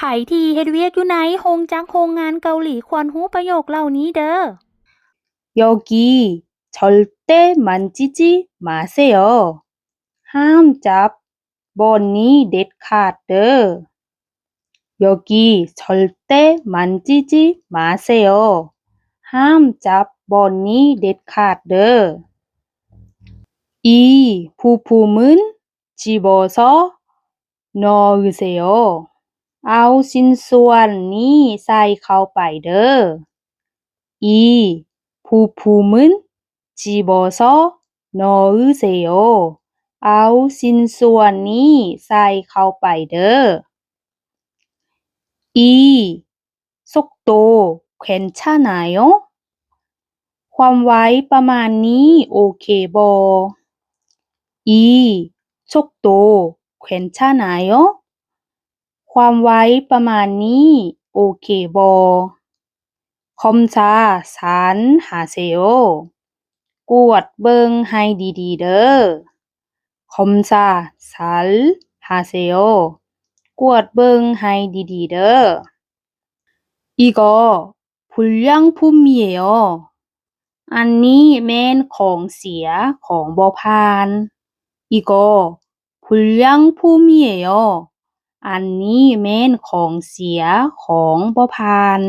ໃຜທີ່ເຮັດວຽກຢູ່ໃນໂຮງຈັກໂຮງງານເກົາຫຼີຄວນຮູ້ປະໂຫຍກເຫຼົ່ານີ້ເດີ້. 여기 절대 만지지 마세요. ຫ້າມຈັບບ່ອນນີ້ເດັດຂາດເດີ້. 여기 절대 만지지 마세요. ຫ້າມຈັບບ່ອນນີ້ເດັດຂາດເດີ້. 이 부품은 집어서 넣으세요. ເອົາຊິ້ນສ່ວນນີ້ໃສ່ເຂົ້າໄປເດີ້. 이 부품은 집어서 넣으세요. ເອົາຊິ້ນສ່ວນນີ້ໃສ່ເຂົ້າໄປເດີ້. 이 속도 괜찮아요? ຄວາມໄວປະມານນີ້ໂອເຄບໍ່? 이 속도 괜찮아요? ຄວາມໄວປະມານນີ້ໂອເຄບໍ່? 검사 잘 하세요. ກວດເບິ່ງໃຫ້ດີໆເດີ້. 검사 잘 하세요. ກວດເບິ່ງໃຫ້ດີໆເດີ້. 이거 불량품이에요. ອັນນີ້ແມ່ນຂອງເສຍຂອງບໍ່ຜ່ານ. 이거 불량품이에요. ອັນນີ້ແມ່ນຂອງເສຍຂອງບໍ່ຜ່ານ.